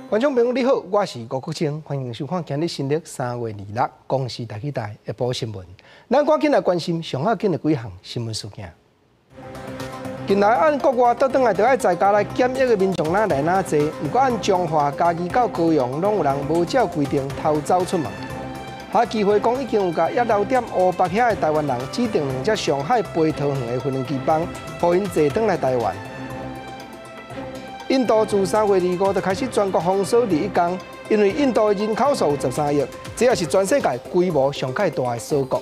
觀眾朋友你好，我是吳國清，歡迎收看今日新曆3月26公視台語台下晡新聞。咱趕緊來關心上要緊的幾項新聞事件。近來按國外倒轉來著愛在家來檢疫的民眾哪來哪濟，毋過按彰化、嘉義到高雄，攏有人無照規定偷走出門。哈機會講已經有共抑留踮烏北遐的台灣人指定兩隻上海蜚桃園的飛機班，予𪜶坐轉來台灣。印度自3月25就開始全國封鎖21工，因為印度的人口數有13億，這也是全世界規模上蓋大的鎖國。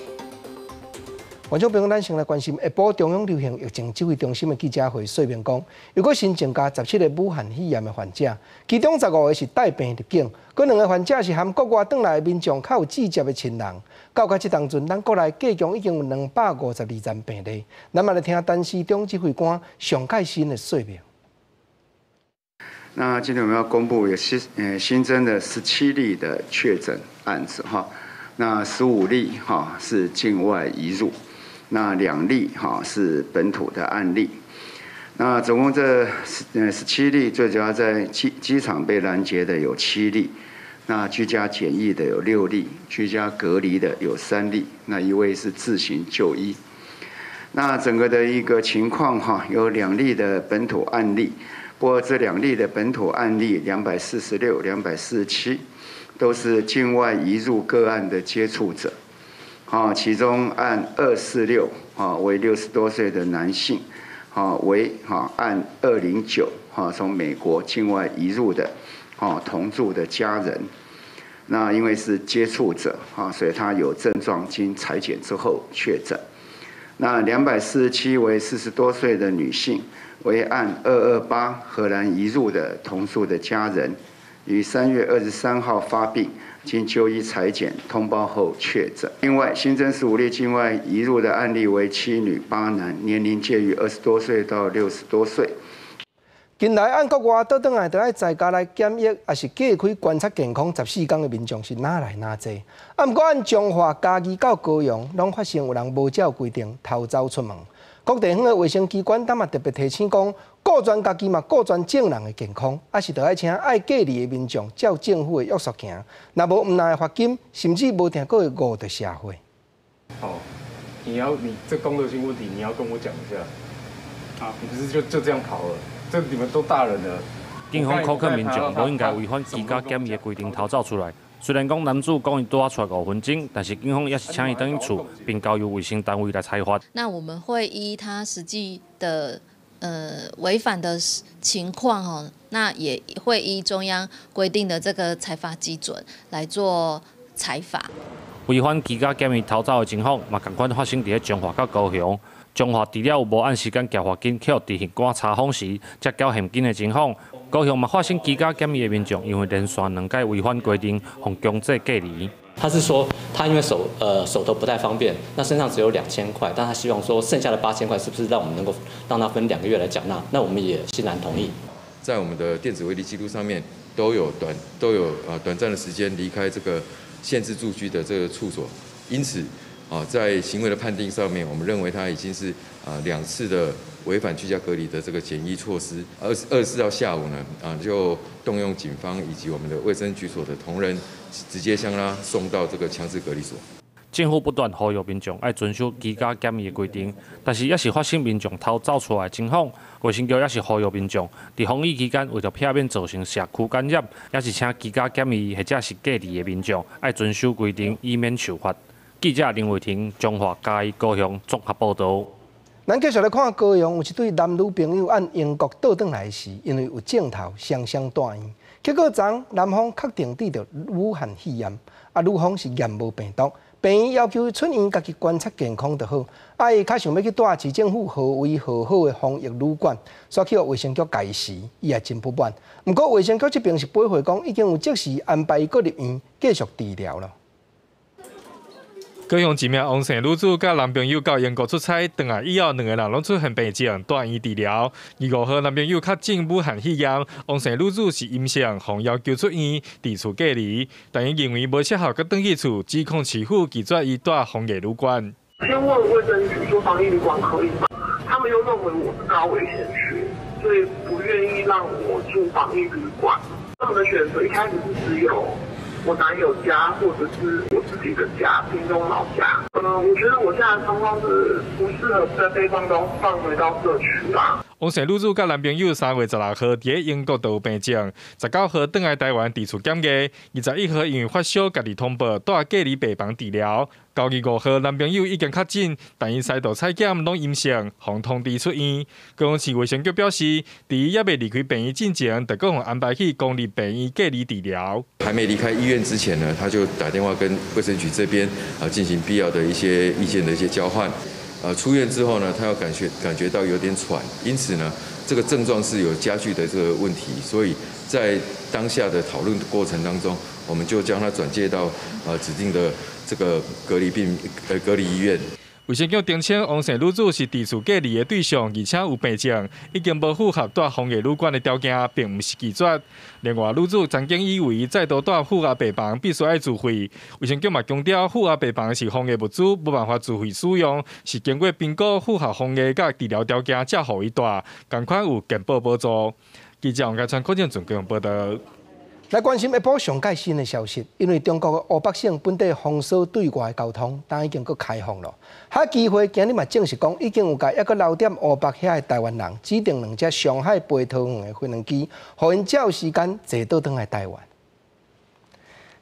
觀眾朋友，咱先來關心下晡中央流行疫情指揮中心的記者會說明講，又閣新增加17個武漢肺炎的患者，其中15個是帶病入境，閣兩個患者是含國外轉來的民眾較有直接的親人。到這當陣，咱國內計共已經有252人病例。咱嘛來聽陳時中指揮官上蓋新的說明。那今天我們要公布有新增的17例的確診案子哈，那15例哈是境外移入，那2例哈是本土的案例，那總共這17例最主要在機場被攔截的有7例，那居家檢疫的有6例，居家隔離的有3例，那一位是自行就醫。那整個的一個情況哈，有兩例的本土案例。不過這兩例的本土案例246、247，都是境外移入個案的接觸者，啊，其中案246啊為60多歲的男性，啊為哈案209啊從美國境外移入的，啊同住的家人，那因為是接觸者啊，所以他有症狀，經採檢之後確診。那247為40多歲的女性，為案228荷蘭移入的同住的家人，於3月23號發病，經就醫採檢通報後確診。另外新增15例境外移入的案例為7女8男，年齡介於20多歲到60多歲。近來按國外倒轉來，著愛在家來檢疫，抑是隔開觀察健康14工的民眾是哪來哪濟？啊，毋過按彰化、嘉義到高雄，攏發生有人無照規定偷走出門。各地方的衛生機關當嘛特別提醒講，顧全家己嘛，顧全眾人的健康，抑是著愛請愛隔離的民眾照政府的約束行，若無毋但會罰金，甚至無定閣會誤著社會。好，你要你這公德心問題，你要跟我講一下。啊，你不是就這樣跑了？這你們都大人了。警方恐嚇民眾無應該違反居家檢疫的規定偷走出來。雖然講男子講伊拄仔出來5分鐘，但是警方也是請伊轉去厝，並交由衛生單位來裁罰。那我們會依他實際的違反的情況哦，那也會依中央規定的這個裁罰基準來做裁罰。違反居家檢疫偷走的情況，嘛仝款發生佇咧彰化佮高雄。彰化除了有無按時間繳罰金，去予執行官查訪時，才繳現金的情況。高雄嘛發生居家檢疫的民眾，因為連續兩擺違反規定，予強制隔離。他是說，他因為手頭不太方便，那身上只有2000塊，但他希望說剩下的8000塊是不是讓我們能夠讓他分2個月來繳納？那我們也欣然同意。在我們的電子圍籬記錄上面，都有短暫的時間離開這個限制住居的這個處所，因此啊，在行為的判定上面，我們認為他已經是啊兩次的違反居家隔離的這個檢疫措施。24號下午呢，啊就動用警方以及我們的衛生局所的同仁，直接將他送到這個強制隔離所。政府不斷呼籲民眾愛遵守居家檢疫的規定，但是也是發生民眾偷走出來的情況。衛生局也是呼籲民眾，佇防疫期間為著避免造成社區感染，也是請居家檢疫或者是隔離的民眾愛遵守規定，以免受罰。記者林偉霆、彰化、嘉義、高雄綜合報導。咱繼續來看高雄有一對男女朋友按英國倒轉來時，因為有症頭，雙雙蹛院。結果昨男方確定得著武漢肺炎，啊女方是驗無病毒。病院要求出院家己觀察健康就好。啊，伊較想欲去蹛市政府何為何好的防疫旅館，煞去予衛生局解釋，伊也真不滿。毋過衛生局這邊是回覆講，已經有即時安排伊閣入院繼續治療了。高雄一名王姓女子佮男朋友到英國出差，轉來以後，兩个人攏出現病症，蹛院治療。25號男朋友確診武漢肺炎，王姓女子是陰性，予要求出院，佇厝隔離。但伊認為無適合閣轉去厝，指控市府拒絕伊蹛防疫旅館。先問衛生局說防疫旅館可以嗎？他們又認為我是高危險群，所以不願意讓我住防疫旅館。上的選擇一開始是只有我男友家或者是我自己的家，屏東老家。我覺得我現在狀況是不適合再被放回到社區啦。王姓女子佮男朋友3月16號佇咧英國就有病症，19號轉來台灣佇厝檢疫，21號因為發燒，家己通報蹛隔離病房治療。9月5號男朋友已經確診，但𪜶篩度採檢攏陰性，予通知出院。高雄市衛生局表示，佇伊猶未離開病院進前，就閣予安排去公立病院隔離治療。還沒離開醫院之前呢，他就打電話跟衛生局這邊啊進行必要的一些意見的一些交換。出院之後呢，他又感覺到有點喘，因此呢，這個症狀是有加劇的這個問題，所以在當下的討論過程當中，我們就將他轉介到指定的這個隔離醫院。衛生局澄清，王姓女子是佇厝隔離的對象，而且有病症，已經無符合蹛防疫旅館的條件，並毋是拒絕。另外，女子曾經以為再度蹛負壓病房必須愛自費。衛生局嘛強調，負壓病房是防疫物資，無辦法自費使用，是經過評估符合防疫佮治療條件才予伊蹛，仝款有健保補助。記者王家川、柯建俊報道。來關心一波上蓋新的消息，因為中國的湖北省本地封鎖對外交通，但已經閣開放了。海基會今日嘛證實講，已經有共猶閣留踮湖北遐的台灣人指定兩隻上海飛桃園的飛機，予𪜶照時間坐倒轉來台灣。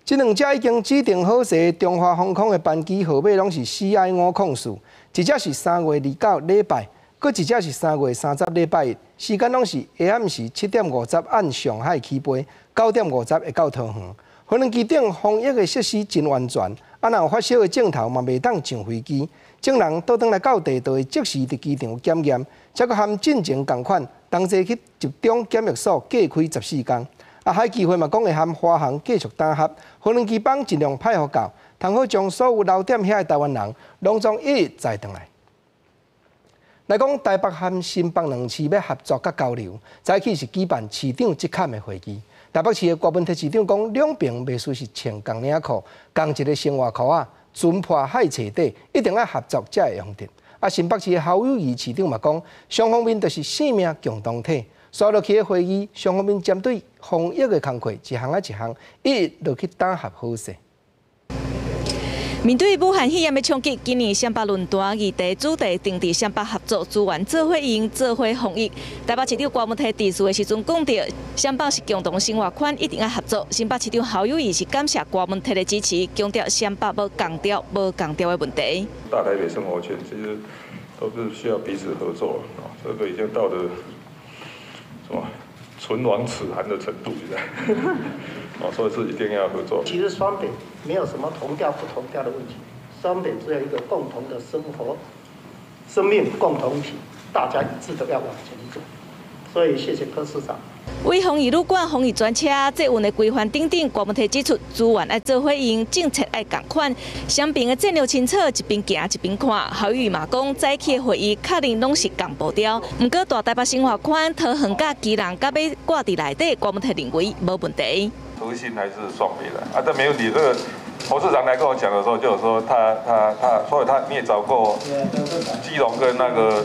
這兩隻已經指定好勢中華航空的班機號碼攏是 CI 504，一隻是3月29禮拜，閣一隻是3月30禮拜一，時間攏是下暗時7點50按上海起飛，9點50會到桃園。飛機頂防疫的設施真完全，啊，若有發燒的症頭嘛袂當上飛機。眾人倒轉來到地，就會即時佇機場檢驗，才閣含進前仝款，同齊去集中檢疫所隔開14天。啊，海基會嘛講會和華航繼續打合，飛機班盡量派予到，通好將所有留踮遐的台灣人，攏總一一載轉來。來講台北和新北兩市欲合作佮交流，早起是舉辦市長職坎的會議。台北市的郭文鐵市長講，兩爿袂輸是穿仝領褲，仝一个生活箍仔，船破海揣底，一定愛合作才會用得。啊，新北市的侯友宜市長嘛講，雙方面就是生命共同體。紲落去的會議，雙方面針對防疫的工課，一項仔一項，一一落去打合好勢。面對武漢肺炎的衝擊，今年雙北論壇議題主題定佇雙北合作資源做伙用、做伙防疫。台北市長郭文鐵致辭的時陣講著，雙北是共同生活圈，一定愛合作。新北市長侯友宜是感謝郭文鐵的支持，強調雙北無仝調、無仝調的問題。大台北生活圈其實都是需要彼此合作啊，這個已經到了什麼唇亡齒寒的程度，現在。哦，所以是一定要合作。其實雙北沒有什麼同調不同調的問題，雙北只有一個共同的生活、生命共同體，大家一致的要往前走。所以謝謝柯市長。為防疫旅館、防疫專車、捷運的規範等等，郭文鐵指出，資源愛做伙用，政策愛仝款，雙邊的戰略清楚，一邊行一邊看。侯友宜嘛講，早起的會議確認攏是仝步調。毋過大台北生活圈、桃園佮基隆佮欲掛佇內底，郭文鐵認為無問題。核心還是雙北的啊，這沒問題。這個侯市長來跟我講的時候，就有說他，所以他你也找過基隆跟那個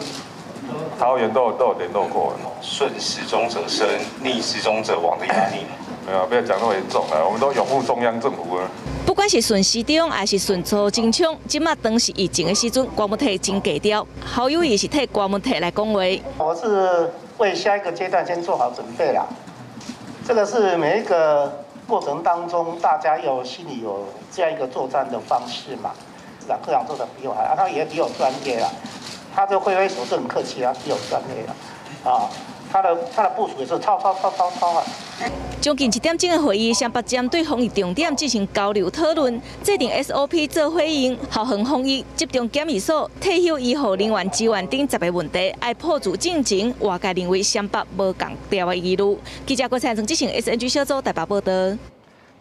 桃園都有聯絡過。順時鐘者生，逆時鐘者亡的壓力。沒有，不要講那麼嚴重啦，我們都擁護中央政府啊。不管是順時鐘還是順蘇貞昌，這馬當是疫情的時陣，郭文鐵真低調。侯友宜是替郭文鐵來講話。我是為下一個階段先做好準備啦。這個是每一個過程當中，大家有心裡有這樣一個作戰的方式嘛。市長、科長做得比我好，啊，他也比我專業啦。他這揮揮手是很客氣啊，比我專業啦。啊，他的部署也是超超超超超啊。將近一點鐘的會議，雙北針對防疫重點進行交流討論，制定 SOP 做伙用，校園防疫、集中檢疫所、退休醫護人員支援等10個問題，愛破除進前外界認為雙北無仝調的疑慮。記者郭彩成執行 SNG 小組台北報道。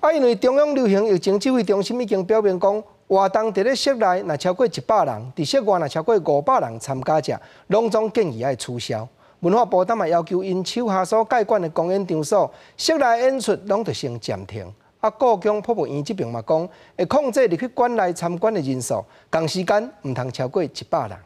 啊，因為中央流行疫情指揮中心已經表明講，活動佇咧室內若超過100人，佇室外若超過500人參加者，攏總建議愛取消。文化部當嘛要求𪜶手下所蓋管的公演場所，室內演出攏著先暫停。啊，故宮博物院這爿嘛講，會控制入去館內參觀的人數，仝時間毋通超過100人。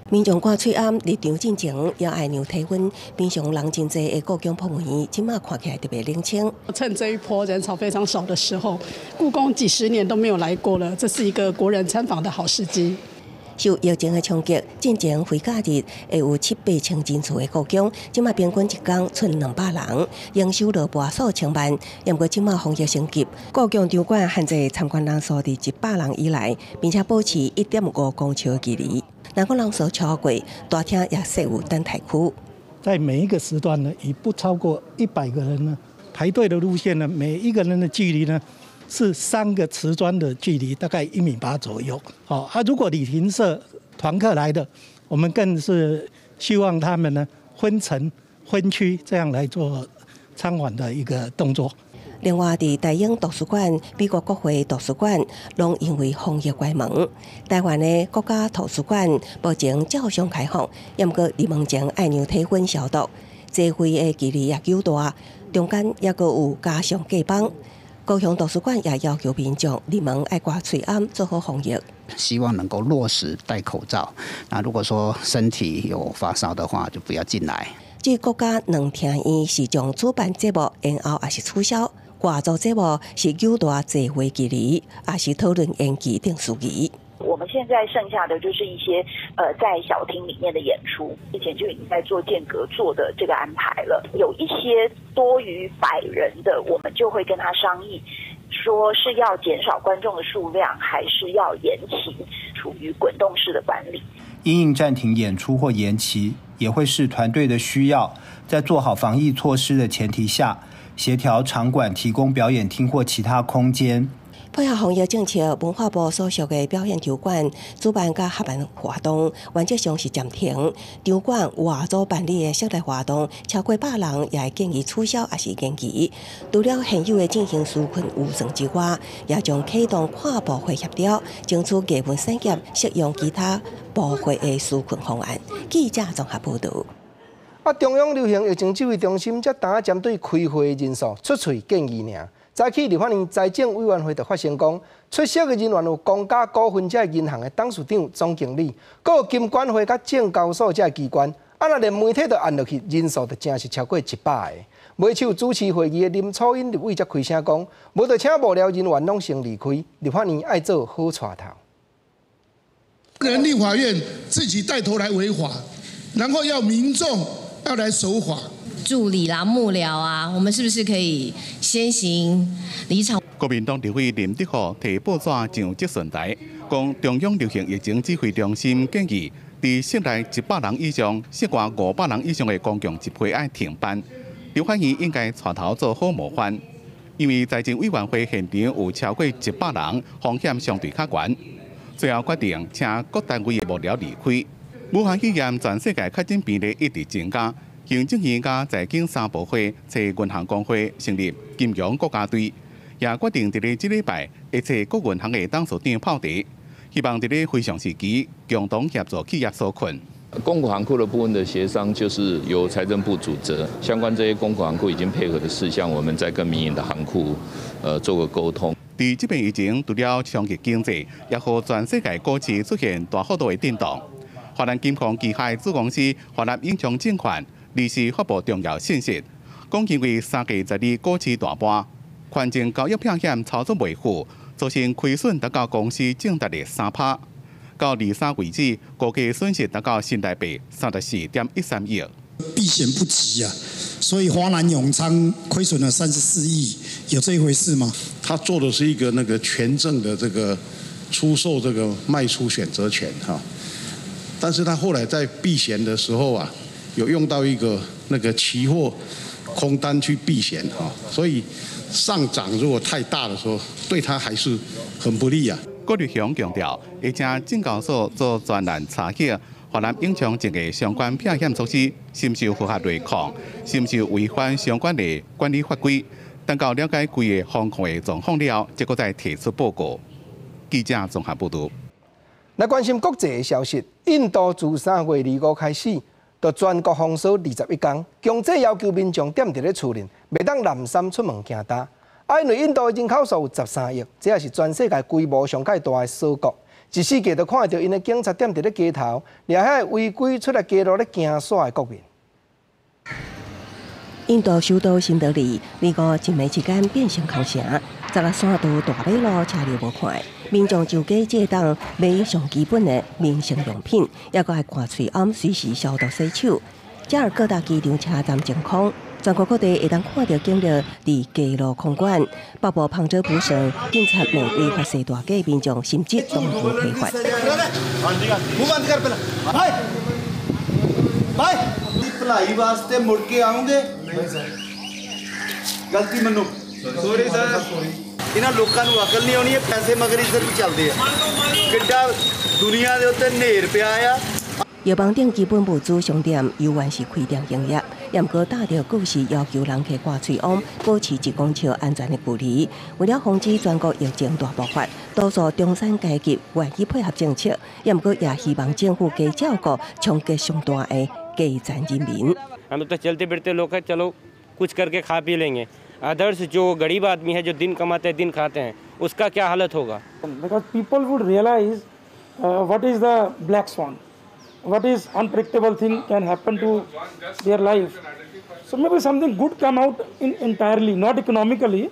民眾掛喙罨入場進前，也愛量體溫。平常人真濟的故宮博物院，這馬看起來特別冷清。趁這一波人潮非常少的時候，故宮幾十年都沒有來過了，這是一個國人參訪的好時機。受疫情的衝擊，進前非假日會有七八千人次的故宮，這馬平均一工賰200人，營收落半數千萬。毋過這馬防疫升級，故宮場館限制參觀人數佇100人以內，並且保持1.5公尺的距離。若講人數超過，大廳也設有等待區。在每一個時段呢，以不超過100個人呢，排隊的路線呢，每一個人的距離呢，是3個瓷磚的距離，大概1.8米左右。好啊，如果旅行社團客來的，我們更是希望他們呢分層分區這樣來做參訪的一個動作。另外，佇大英圖書館、美國國會圖書館，攏因為防疫關門。台灣的國家圖書館目前照常開放，毋過入門前愛量體溫消毒，座位的距離也較大，中間猶閣有加上隔板。高雄圖書館也要求民眾入門愛掛喙罨，做好防疫。希望能夠落實戴口罩。那如果說身體有發燒的話，就不要進來。至於國家兩廳院是將主辦節目延後，抑是取消？外組節目是較大座位距離，抑是討論延期等事宜。我們現在剩下的就是一些在小廳裡面的演出，以前就已經在做間隔座的這個安排了。有一些多於100人的，我們就會跟他商議，說是要減少觀眾的數量，還是要延期，處於滾動式的管理。因應暫停演出或延期，也會視團隊的需要，在做好防疫措施的前提下，協調場館提供表演廳或其他空間。配合防疫政策，文化部所屬的表演場館主辦佮合辦活動，原則上是暫停。場館外組辦理的室內活動，超過百人也會建議取消抑是延期。除了現有的振興紓困預算之外，也將啟動跨部會協調，爭取藝文產業適用其他部會的紓困方案。記者綜合報導。啊！中央流行疫情指揮中心才焦針對開會人數出喙建議爾。早起立法院財政委員會就發現講，出席的人員有公家股份這銀行的董事長、總經理，閣有金管會佮證交所這機關，啊，若連媒體都按落去，人數就真是超過100個。袂手主持會議的林楚茵立委才開聲講，無就請幕僚人員攏先離開，立法院愛做好帶頭。人立法院自己帶頭來違法，然後要民眾要來守法。助理啦、幕僚啊，我們是不是可以先行離場？國民黨立委林德虎提報紙上質詢台，講中央流行疫情指揮中心建議，佇室內100人以上、室外500人以上的公共集會愛停辦。立法院應該帶頭做好模範，因為財政委員會現場有超過100人，風險相對較懸。最後決定請各單位的幕僚離開。武漢肺炎全世界確診病例一直增加。行政院佮財經三部會揣銀行公會成立金融國家隊，也決定佇咧這禮拜會揣各銀行的董事長泡茶，希望佇咧非常時期共同協助企業紓困。公股行庫的部分的協商，就是由財政部主責，相關這些公股行庫已經配合的事項，我們再跟民營的行庫，做個溝通。佇這遍疫情除了衝擊經濟，也予全世界股市出現大幅度的震盪。華南金控旗下子公司華南永昌證券二四發布重要信息，講因為3月12股市大跌，權證交易避險操作袂赴，造成虧損達到公司淨值的3%。到23為止，估計損失達到新台幣34.13億。避險不及啊，所以華南永昌虧損了34億，有這一回事嗎？他做的是一個那個權證的這個出售，這個賣出選擇權哈，但是他後來在避險的時候啊，有用到一個那個期貨空單去避險哈，所以上漲如果太大的時候，對他還是很不利啊。郭立雄強調，會請證交所做專案查核，華南永昌證的相關避險措施是毋是符合內控，是毋是違反相關的管理法規。等到了解規个風控的狀況了，才閣再提出報告。記者綜合報導。來關心國際的消息，印度自3月25開始，就全國封鎖21天，強制要求民眾踮佇咧厝內，袂當濫衫出門行動。啊，因為印度人口數有13億，這也是全世界規模上蓋大的鎖國。一四季就看著𪜶的警察踮佇咧街頭，掠遐个違規出來街路咧行煞的國民。印度首都新德里，二五一暝之間變成空城，十六山道大馬路車流無看，民眾上街借當買上基本的民生用品，抑閣愛掛喙罨隨時消毒洗手。加爾各答機場車站淨空，全國各地會當看著警力佇街路控管。北部旁遮普省警察罵違法踅大街民眾，甚至當場體罰。 ਭਲਾਈ ਵਾਸਤੇ ਮੁੜ ਕੇ ਆਉਂਗੇ ਗਲਤੀ ਮੰਨੋ ਸੌਰੀ ਸਰ ਇਹਨਾਂ ਲੋਕਾਂ ਨੂੰ ਅਕਲ ਨਹੀਂ ਆਉਣੀ ਇਹ ਪੈਸੇ ਮਗਰ ਹੀ ਸਿਰਫ ਚੱਲਦੇ ਆ ਕਿੱਡਾ ਦੁਨੀਆ ਦੇ ਉੱਤੇ ਨੇਰ ਪਿਆ ਆ 藥房等基本物資商店猶原是開店營業，也毋過貼著告示要求人客掛喙罨，保持一公尺安全的距離。為了防止全國疫情大爆發，多數中產階級願意配合政策，也毋過也希望政府加照顧衝擊上大的基層人民。 हम तो चलते फिरते लोग हैं, चलो कुछ करके खा पी लेंगे। अदर्स जो गरीब आदमी है, जो दिन कमाते हैं दिन खाते हैं, उसका क्या हालत होगा? Because people would realize what is the black swan, what is unpredictable thing can happen to their life. So maybe something good come out in entirely, not economically.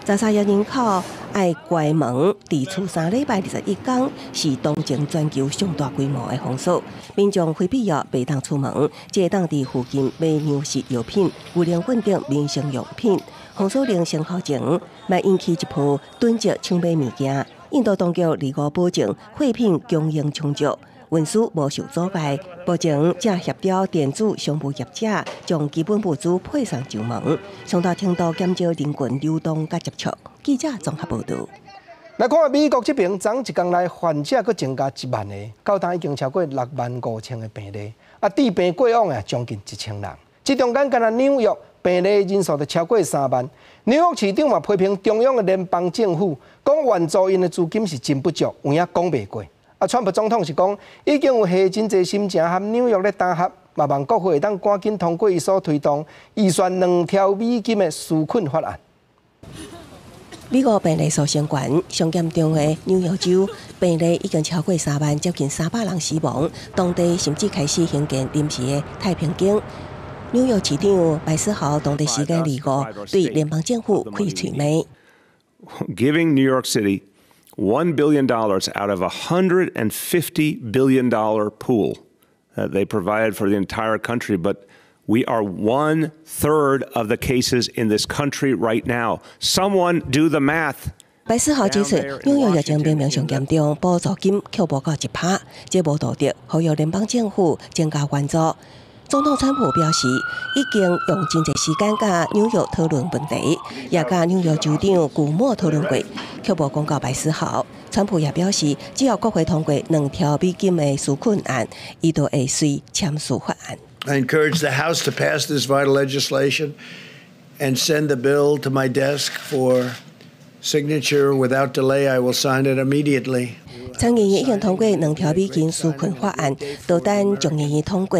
13億人口愛關門，佇厝3禮拜21工，是當前全球上大規模的封鎖。民眾非必要袂當出門，只會當佇附近買糧食藥品、牛奶粉等民生用品。封鎖令生效前，嘛引起一波囤積搶買物件。印度當局二五保證貨品供應充足，運輸無受阻礙。目前正協調電子商務業者將基本物資配送上門，上大程度減少人群流動佮接觸。記者綜合報導。來看美國這邊，昨一工內患者閣增加1萬個，到今已經超過6萬5千個病例，啊，致病過往的將近1000人。這中間，干焦紐約病例人數就超過3萬。紐約市長嘛批評中央的聯邦政府，講援助𪜶的資金是真不足，有影講袂過。啊，川普總統是講已經有下真濟心情和紐約咧談合，嘛望國會會當趕緊通過伊所推動預算2條美金的紓困法案。美國病例數升懸，上嚴重的紐約州病例已經超過3萬，接近300人死亡。當地甚至開始興建臨時的太平間。紐約市長白思豪當地時間二五對聯邦政府開喙罵。 Giving New York City $1 billion out of a $150 billion pool that they provided for the entire country, but we are one third of the cases in this country right now. Someone do the math. 白思豪指出，紐約疫情明明上嚴重，補助金卻無夠一趴，這無道德，呼籲聯邦政府增加援助。總統川普表示，已經用真濟時間佮紐約討論問題，也佮紐約州長古莫討論過，卻無講到白思豪。川普也表示，只要國會通過2條美金的紓困案，伊就會隨簽署法案。 I encourage the House to pass this vital legislation and send the bill to my desk for signature without delay. I will sign it immediately. 參議院已經通過2條美金紓困法案，就等眾議院通過。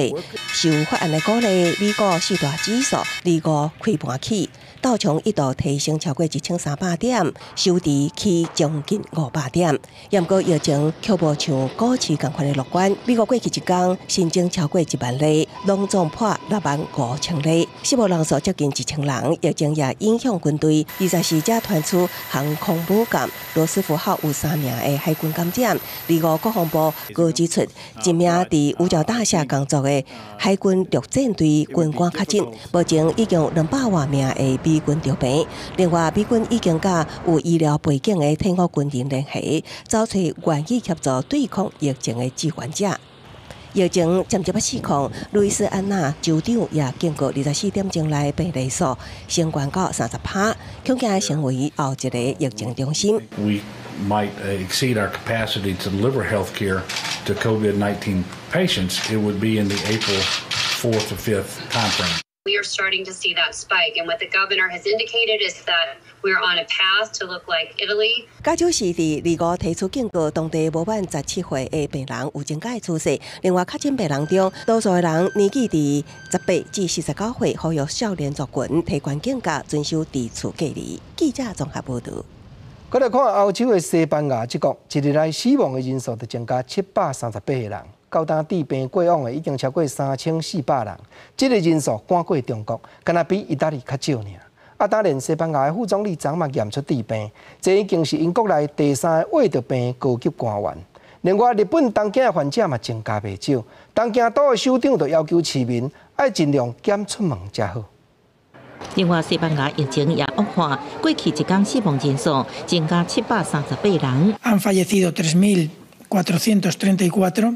受法案的鼓勵，美股四大指數二五開盤起，道瓊一度提升超過1300點，收佇起將近500點。毋過疫情卻無像股市仝款的樂觀。美國過去一工新增超過1萬例，攏總破6萬5千例，死亡人數接近1000人。疫情也影響軍隊，24才傳出航空母艦羅斯福號有三名的海軍感染。二五國防部閣指出，一名佇五角大廈工作的海軍陸戰隊軍官確診，目前已經有200外名的美軍著病。另外，美軍已經佮有醫療背景的退伍軍人聯繫，找揣願意協助對抗疫情的志願者。疫情漸漸欲失控，路易斯安那州長也警告，24點鐘內病例數升懸到30趴，恐驚成為後一个疫情中心。 We might exceed our capacity to deliver health care to COVID-19 patients. It would be in the April 4th or 5th timeframe. We are starting to see that spike, and what the governor has indicated is that we're on a path to look like Italy. 加州市佇二五提出警告，當地無滿17歲的病人有增加的趨勢。另外，確診病人中，多數的人年紀佇18至49歲，呼籲少年族群提懸警覺，遵守佇厝隔離。記者綜合報導。閣來看歐洲的西班牙這國，一日內死亡的人數就增加738個人，到今致病過往的已經超過3400人，這个人數趕過中國，敢若比意大利較少爾。啊，當連西班牙的副總理昨嘛驗出致病，這已經是𪜶國內第三个罹著病高級官員。另外，日本東京的患者嘛增加袂少，東京都的首長就要求市民愛盡量減出門才好。另外，西班牙疫情也惡化，過去一工死亡人數增加738人。 Han fallecido 3.434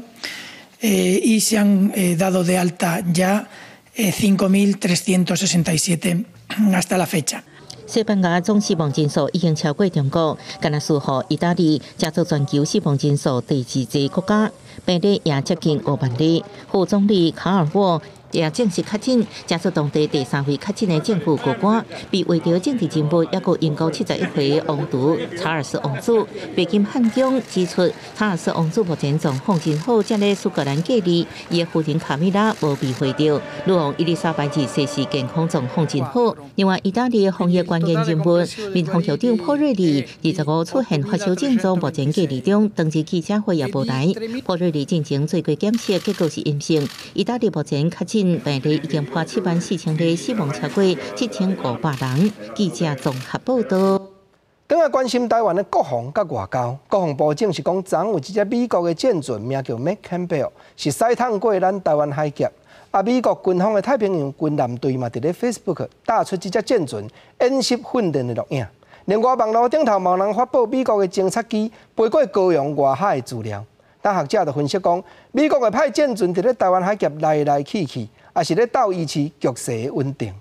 y se han dado de alta ya 5.367 hasta la fecha。西班牙總死亡人數已經超過中國，敢若輸予意大利，成做全球死亡人數第二濟國家，病例也接近5萬例。副總理卡爾沃也正式確診，成做當地第三位確診的政府高官。被圍著政治人物，抑閣英國71歲王儲查爾斯王子。白金漢宮指出，查爾斯王子目前狀況真好，正咧蘇格蘭隔離。伊的夫人卡米拉無被會著。女王伊麗莎白二世是健康狀況真好。另外，意大利防疫關鍵人物民防局長普瑞利，25出現發燒症狀，目前隔離中。當日記者會也無來。普瑞利進前做過檢測，結果是陰性。意大利目前確診病例已經破7萬4千例，死亡超過7500人。記者綜合報道。轉來關心台灣的國防佮外交，國防部證實講，昨有一隻美國的戰船名叫麥坎貝爾，是駛通過咱台灣海峽。啊，美國軍方的太平洋軍艦隊嘛，佇咧 Facebook 貼出這隻戰船演習訓練的錄影。另外，網路頂頭嘛有人發布美國的偵察機飛過高雄外海的資料。但學者就分析講，美國會派戰船佇咧台灣海峽來來去去，也是咧鬥維持局勢的穩定。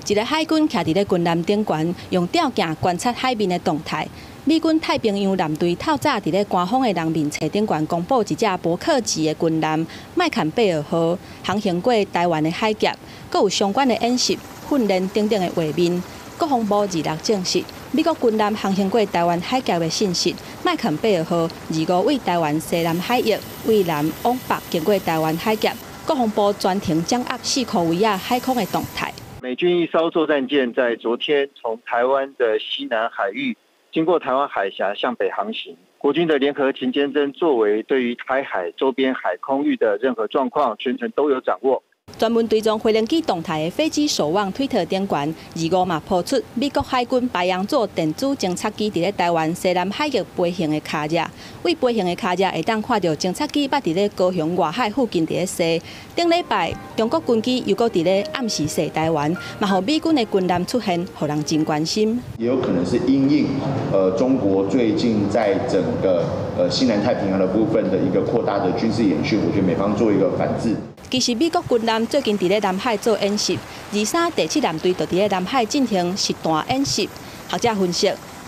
一个海軍徛佇咧軍艦頂懸，用吊鏡觀察海面的動態。美軍太平洋艦隊透早佇咧官方的人面冊頂懸公布一隻伯克級的軍艦麥坎貝爾號航行過台灣的海峽，閣有相關的演習、訓練等等的畫面。國防部26證實，美國軍艦航行過台灣海峽的信息。麥坎貝爾號25對台灣西南海域，對南往北經過台灣海峽。國防部全程掌握四箍圍仔海空的動態。美軍一艘作戰艦在昨天從台灣的西南海域經過台灣海峽向北航行。國軍的聯合勤監偵作為，對於台海周邊海空域的任何狀況，全程都有掌握。專門追蹤飛行機動態的飛機守望推特頂懸，25嘛拋出美國海軍白羊座電子偵察機佇咧台灣西南海域飛行的卡攝，對飛行的卡攝會當看著偵察機捌佇咧高雄外海附近佇咧踅。頂禮拜，中國軍機又閣佇咧暗時踅台灣，嘛予美軍的軍艦出現，予人真關心。也有可能是因應，中國最近在整個西南太平洋的部分的一個擴大的軍事演訓，我覺得美方做一個反制。其實美國軍艦最近佇咧南海做演習，23第七艦隊就佇咧南海進行實彈演習。學者分析，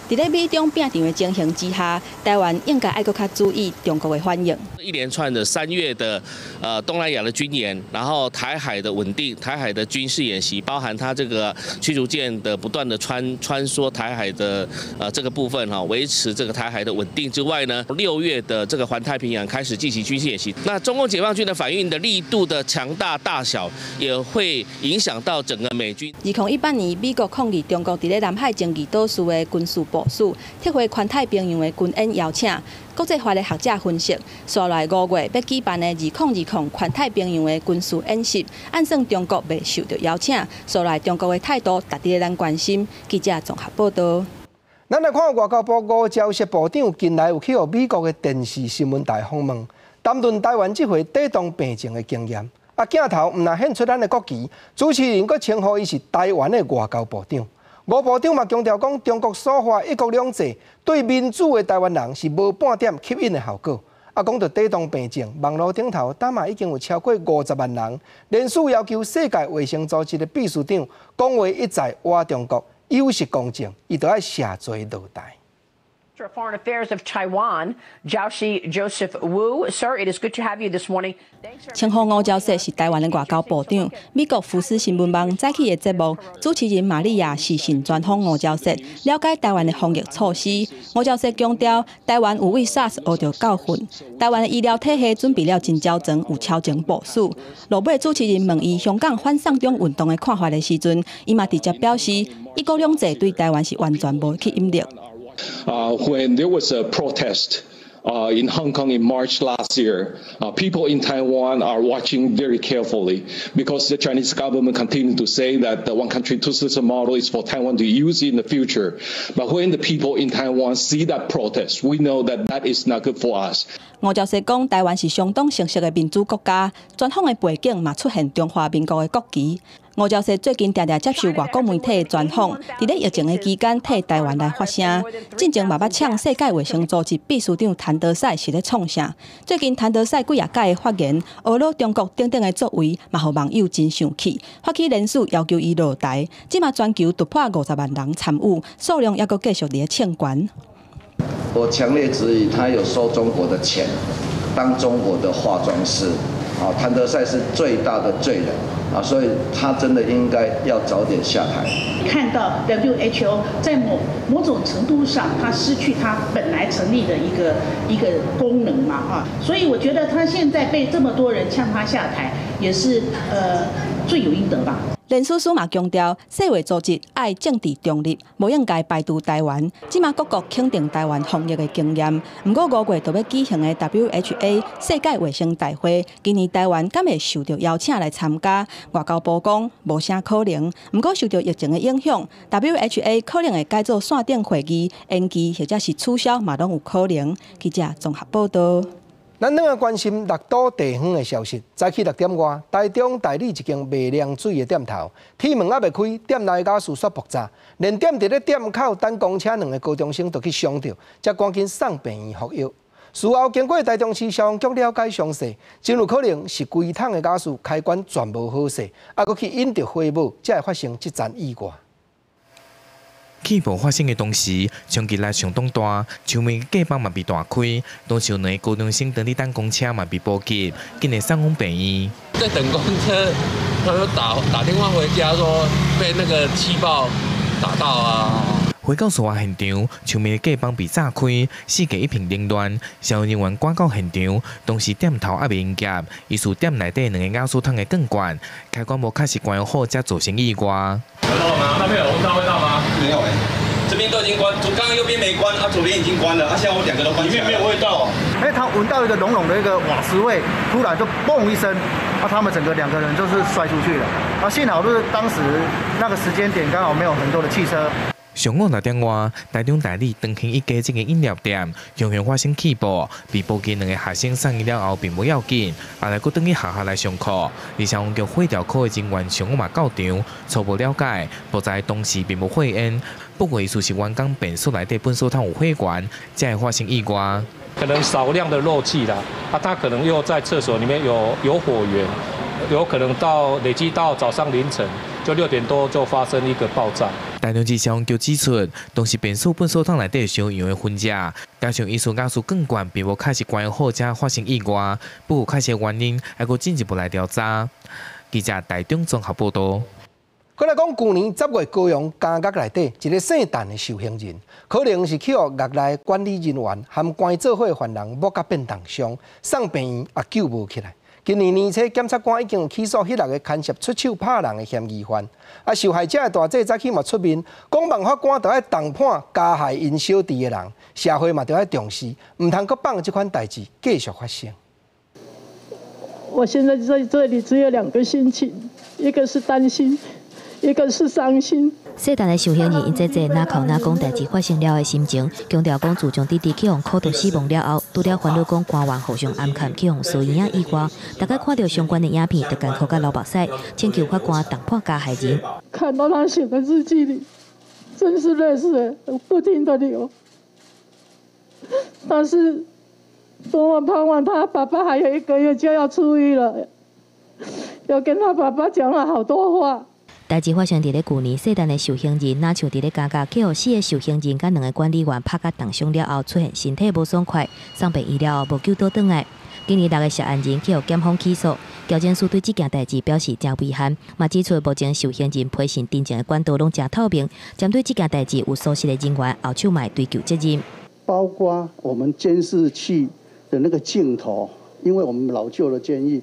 佇咧美中拚場的情形之下，台灣應該愛閣較注意中國的反應。一連串的3月的東南亞的軍演，然後台海的穩定、台海的軍事演習，包含它這個驅逐艦的不斷的穿梭台海的這個部分哈，維持這個台海的穩定之外呢，6月的這個環太平洋開始進行軍事演習，那中共解放軍的反應的力度的強大大小，也會影響到整個美軍。2018年，美國抗議中國佇咧南海爭議島嶼的軍事部署，撤回環太平洋的軍演邀請。國際法的學者分析，紲來5月欲舉辦的2020環太平洋的軍事演習，按算中國袂受著邀請，紲來中國的態度值得咱關心。記者綜合報道。咱來看外交部吳釗燮部長近來有去予美國的電視新聞台訪問，談論台灣這回抵擋病情的經驗。啊，鏡頭毋但獻出咱的國旗，主持人閣稱呼伊是台灣的外交部長。吳部長嘛強調講，中國所話一國兩制對民主的台灣人是無半點吸引的效果。啊，講到抵擋病症，網路頂頭今嘛已經有超過50萬人聯署要求世界衛生組織的秘書長講話一再挖中國有失公正，伊就愛卸罪落台。Minister of Foreign Affairs of Taiwan, Jaoshi Joseph Wu. Sir, it is good to have you this morning. 稱呼吳釗燮是臺灣的外交部長。美國福斯新聞網早起的節目主持人瑪麗亞視訊專訪吳釗燮，了解臺灣的防疫措施。吳釗燮強調，臺灣有為 SARS 學著教訓，臺灣的醫療體系準備了真周全，有超前部署。落尾主持人問伊香港反送中運動的看法的時陣，伊嘛直接表示，一國兩制對臺灣是完全無吸引力。 When there was a protest in Hong Kong in March last year, people in Taiwan are watching very carefully because the Chinese government continues to say that the one country, two system model is for Taiwan to use in the future. But when the people in Taiwan see that protest, we know that that is not good for us. 吳釗燮講，臺灣是相當成熟的民主國家，專訪的背景嘛出現中華民國的國旗。吳釗燮最近定定接受外國媒體的專訪，佇咧疫情的期間替臺灣來發聲。進前嘛捌嗆世界衛生組織秘書長譚德塞是咧創啥？最近譚德塞幾若擺的發言，呵咾中國等等的作為，嘛予網友真生氣，發起聯署要求伊落台。這馬全球突破50萬人參與，數量猶閣繼續佇咧衝懸。我強烈質疑他有收中國的錢，當中國的化妝師。啊，譚德塞是最大的罪人啊，所以他真的應該要早點下台。看到 WHO 在某某種程度上，它失去它本來成立的一個功能嘛，啊，所以我覺得他現在被這麼多人嗆他下台，也是罪有應得吧。連書書嘛強調，世衛組織愛政治中立，無應該排除臺灣。這馬各國肯定臺灣防疫的經驗。毋過5月就欲舉行的 WHA 世界衛生大會，今年臺灣敢會受著邀請來參加？外交部講無啥可能。毋過受著疫情的影響，WHA 可能會改做線頂會議，延期或者是取消嘛攏有可能。記者綜合報道。咱轉來關心六都地方的消息。早起6點外，台中大里一間賣涼水的店頭，鐵門猶未開，店內瓦斯煞爆炸，連踮佇咧店口等公車兩个高中生就去傷著，才趕緊送病院服藥。事後經過台中市消防局了解詳細，真有可能是規桶的瓦斯開關全無好勢，猶閣去引著火冒，才會發生這樁意外。氣爆發生的同時，衝擊力相當大，牆面隔板嘛被彈開，當時有兩个高中生佇咧等公車嘛被波及，緊來送往病院。在等公車，他就打打電話回家說被那個氣爆打到啊。回到事發現場，牆面隔板被炸開，四界一片凌亂。消防人員趕到現場，當時店頭猶未營業，疑似店內底兩个瓦斯桶的鋼管開關無確實關好，才造成意外。聞到了嗎？那邊有聞到味道嗎？沒有哎，這邊都已經關，剛剛右邊沒關，啊，左邊已經關了，啊，現在我兩個都關。裡面沒有味道。哎，他聞到一個濃濃的一個瓦斯味，突然就嘣一聲，啊，他們整個兩個人就是摔出去了。啊，幸好就是當時那個時間點剛好沒有很多的汽車。上午6點外，台中大里長興一街這間飲料店，強強發生氣爆，被波及兩个學生送醫了後並無要緊，後來閣轉去學校來上課。而消防局火調科的人員上午嘛到場，初步了解，爆炸當時並無火煙，不過疑似是員工便所內底糞掃桶有火源，才會發生意外。可能少量的漏氣啦，啊，他可能又在廁所裡面有火源，有可能到累積到早上凌晨，就6點多就發生一個爆炸。台中市消防局指出，當時便所糞掃桶內底燒油的痕跡，加上疑似瓦斯鋼管並無確實關好，才發生意外。不過確實原因還閣進一步來調查。記者台中綜合報道。閣來講，舊年10月高雄監獄內底一个姓陳的受刑人，可能是去予獄內管理人員含關做伙犯人摸甲變重傷，送病院也救無起來。今年年初，檢察官已經有起訴彼六个牽涉出手拍人的嫌疑犯。啊，受害者的大姐早起嘛出面，講望法官著愛重判加害𪜶小弟的人，社會嘛著愛重視，毋通閣放這款代誌繼續發生。我現在在這裡只有兩個心情，一個是擔心，一個是傷心。姓陳的受刑人𪜶姐姐若哭若講代誌發生了的心情，強調講自從弟弟去予苦毒死亡了後，除了煩惱講官員互相暗崁去予相耳以外，逐擺看著相關的影片，就艱苦佮流目屎，請求法官重判加害人。看到他寫的日記裡，真是淚水不停的流。但是多麼盼望他爸爸還有一個月就要出獄了，要跟他爸爸講了好多話。代誌發生佇咧舊年，細漢的受刑人，若像佇咧監獄，去予四個受刑人佮兩个管理員拍甲重傷了後，出現身體無爽快，送病醫了後無救倒轉來。今年六个涉案人去予檢方起訴，矯正署對這件代誌表示誠遺憾，嘛指出目前受刑人批信陳情的管道攏誠透明，針對這件代誌有疏失的人員，後手嘛會追究責任。包括我們監視器的那個鏡頭，因為我們老舊的監獄，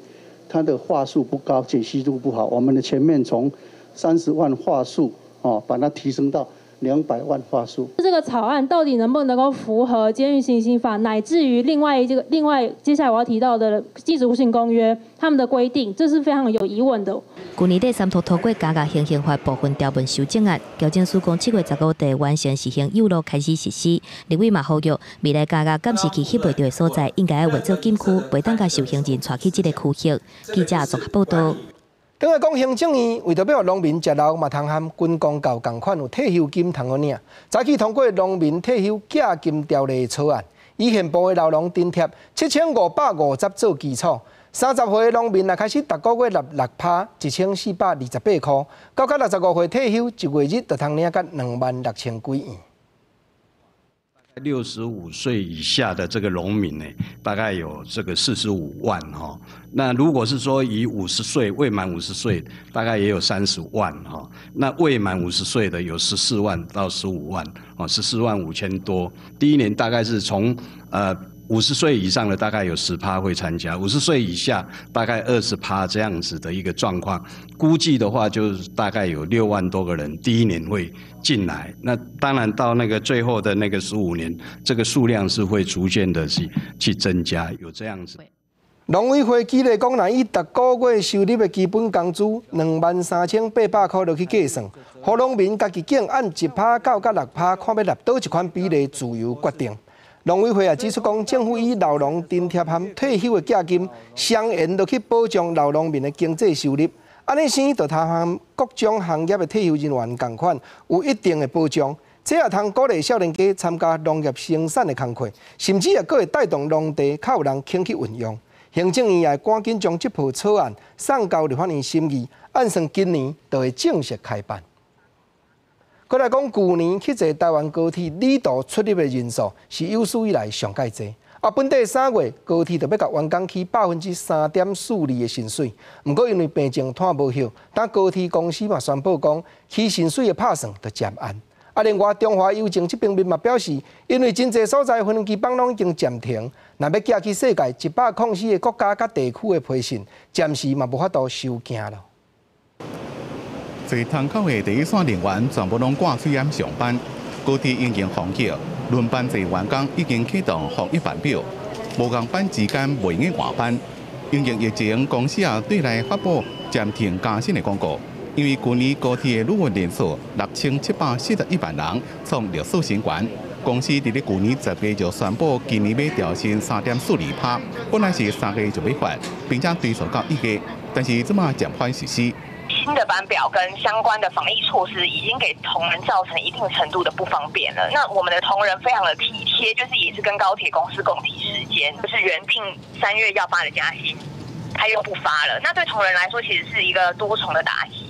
它的畫素不高，解析度不好，我們的前面從30萬畫素哦，把它提升到200萬畫素。這個草案到底能不能夠符合監獄行刑法，乃至於另外這個另外接下來我要提到的禁止酷刑公約，他們的規定，這是非常有疑問的。去年底三讀通過監獄行刑法部分條文修正案，矯正署講7月15日完成實行誘路開始實施。立委嘛呼籲未來監獄監視器翕袂著的所在，應該愛劃做禁區，袂當共受刑人帶去這个區域。記者綜合報道。轉來講行政院為著欲予農民食老嘛通和軍公教仝款有退休金通好領，早起通過農民退休寄金條例草案，以現部的老農津貼7550做基礎，30歲農民若開始逐个月納6趴，1428塊，到甲65歲退休，一月日就通領甲26,000幾元。 65歲以下的這個農民呢，大概有這個45萬哈。那如果是說以五十歲未滿五十歲，大概也有30萬哈。那未滿五十歲的有14萬到15萬，哦，14.5萬多。第一年大概是從五十歲以上的大概有10趴會參加，五十歲以下大概20趴這樣子的一個狀況。估計的話，就是大概有6萬多個人第一年會進來。那當然到那個最後的那個15年，這個數量是會逐漸的去增加，有這樣子。農委會舉例講，若以逐个月收入的基本工資23,800塊落去計算，予農民家己揀按1趴到甲6趴，看欲納佗一款比例自由決定。農委會也指出講，政府以老農津貼和退休的寄金雙元落去保障老農民的經濟收入，按呢生就通和各種行業的退休人員仝款，有一定的保障。這也通鼓勵少年家參加農業生產的工課，甚至也閣會帶動農地較有人肯去運用。行政院也趕緊將這部草案送交立法院審議，按算今年就會正式開辦。閣來講，舊年去坐台灣高鐵旅途出入的人數是有史以來上蓋濟。啊，本底三月高鐵就欲共員工起3.42%的薪水，毋過因為病情拖無歇，但高鐵公司嘛宣布講起薪水的拍算就暫按。啊，另外中華郵政這邊面嘛表示，因為真濟所在分機班攏已經暫停，若欲寄去世界104個國家佮地區的批信，暫時嘛無法度收件囉。坐窗口的第一線人員全部攏掛喙罨上班，高鐵已經防疫，輪班制員工已經啟動防疫班表，無仝班之間袂用換班。因應疫情，公司也對內發布暫停加薪的公告。因為舊年高鐵的旅運人數6741萬人，創歷史新高。公司佇咧舊年10月就宣布，今年欲調薪3.42趴，本來是3月就欲發，並且追溯到1月，但是這馬暫緩實施。新的班表跟相關的防疫措施已經給同仁造成一定程度的不方便了。那我們的同仁非常的體貼，就是也是跟高鐵公司共體時艱，就是原定3月要發的加薪，他又不發了。那對同仁來說，其實是一個多重的打擊。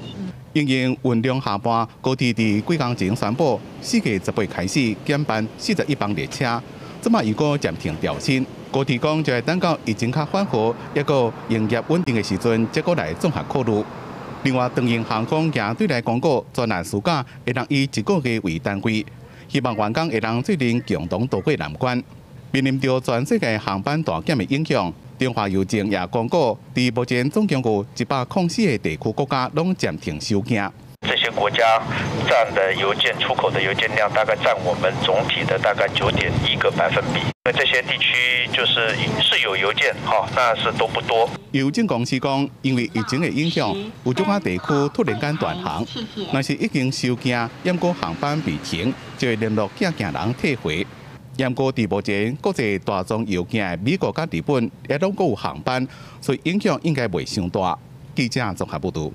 因應運量下半，高鐵佇幾工前宣布，4月18開始減班41班列車，這馬又閣暫停調薪。高鐵講就會等到疫情較緩和，抑閣營業穩定的時陣，才閣來綜合考慮。另外，長榮航空也對內公告，專案事假會當以一個月為單位，希望員工會當做陣共同渡過難關。面臨著全世界航班大減的影響，中華郵政也公告，佇目前總共有104個地區國家攏暫停收件。這些國家佔的郵件出口的郵件量，大概佔我們總體的大概9.1個百分比。因為這些地區就是是有郵件，哈，但是都不多。郵政公司講，因為疫情的影響，有足寡地區突然間斷航，若是已經收件，毋過航班被停，就會聯絡寄件人退回。毋過佇目前國際大宗郵件的美國佮日本也攏閣有航班，所以影響應該袂傷大。記者綜合報導。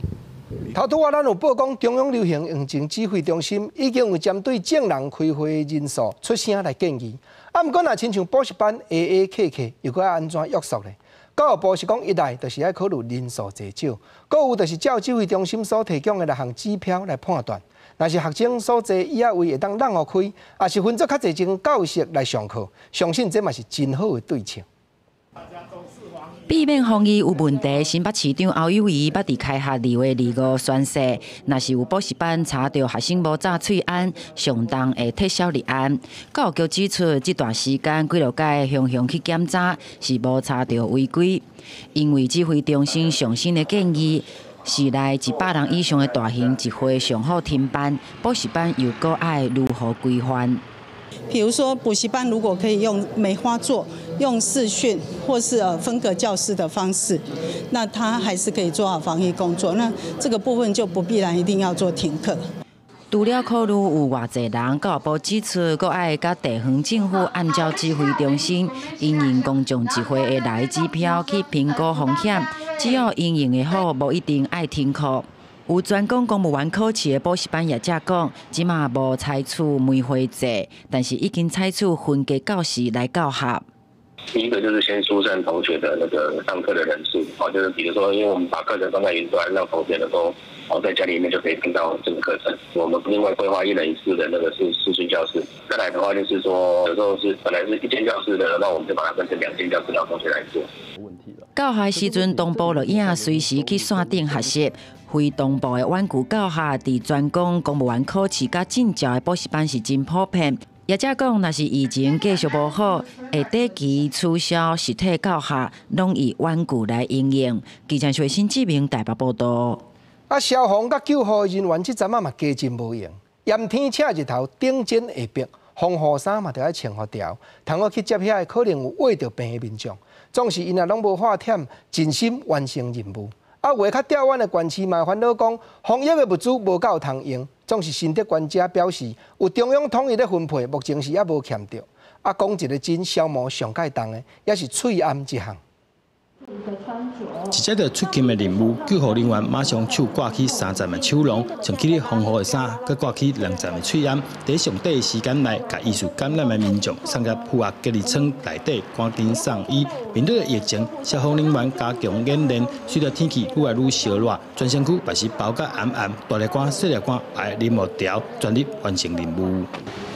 頭拄仔咱有報講，中央流行疫情指揮中心已經有針對眾人開會人數出聲來建議。啊，毋過若親像補習班下下課課，又閣愛按怎約束呢？教育部是講一來就是愛考慮人數濟少，閣有就是照指揮中心所提供的六項指標來判斷。若是學生所坐椅仔位會當讓予開，抑是分做較濟間教室來上課，相信這嘛是真好的對策。避免防疫有問題，新北市長侯友宜捌佇開學2月25宣示，若是有補習班查著學生無紮喙罨，上重會撤銷立案。教育局指出，這段時間幾落擺雄雄去檢查，是無查著違規，因為指揮中心上新的建議，市內100人以上的大型集會上好停辦，補習班又閣愛如何規範？比如說補習班如果可以用梅花座、用視訊或是分隔教室的方式，那他還是可以做好防疫工作。那這個部分就不必然一定要做停課。除了考慮有偌濟人，教育部指出，閣愛佮地方政府按照指揮中心因應公眾集會的來指標去評估風險，只要因應會好，無一定愛停課。有專攻公務員考試的補習班業者講，這馬無採取梅花座，但是已經採取分隔教室來教學。第一個就是先疏散同學的那個上課的人數，哦，就是比如說，因為我們把課程放在雲端，讓同學能夠哦在家裡面就可以聽到這個課程。我們另外規劃一人一室的那個是視訊教室。再來的話就是說，有時候是本來是一間教室的，那我們就把它分成兩間教室，讓同學來做。教學時陣同步錄影，隨時去線頂學習。非同步的遠距教學，佇專攻公務員考試佮證照的補習班是真普遍。業者講，若是疫情繼續無好，會短期取消實體教學，攏以遠距來應用。記者徐新志明台北報道。啊，消防佮救護人員這陣仔嘛加真無閒，炎天赤日頭，頂真下迫，防護衫嘛著愛穿予牢，通好去接遐个可能有秽著病的民眾，總是𪜶也攏無喝忝，盡心完成任務。啊，有的較刁遠的縣市嘛煩惱講，防疫的物資無夠通用，總是新竹縣者表示，有中央統一咧分配，目前是猶無欠著。啊，講一个真消磨上蓋重的，也是喙罨這項。一接著出勤的任務，救護人員馬上手掛起三層的手籠，穿起防護的衫，閣掛起兩層的喙罨，佇上短的時間內，共疑似感染的民眾送入負壓隔離艙內底，趕緊送醫。面對疫情，消防人員加強演練。隨著天氣愈來愈燒熱，全身軀嘛是包甲嚴嚴，大熱汗、細熱汗，愛忍無牢，全力完成任務。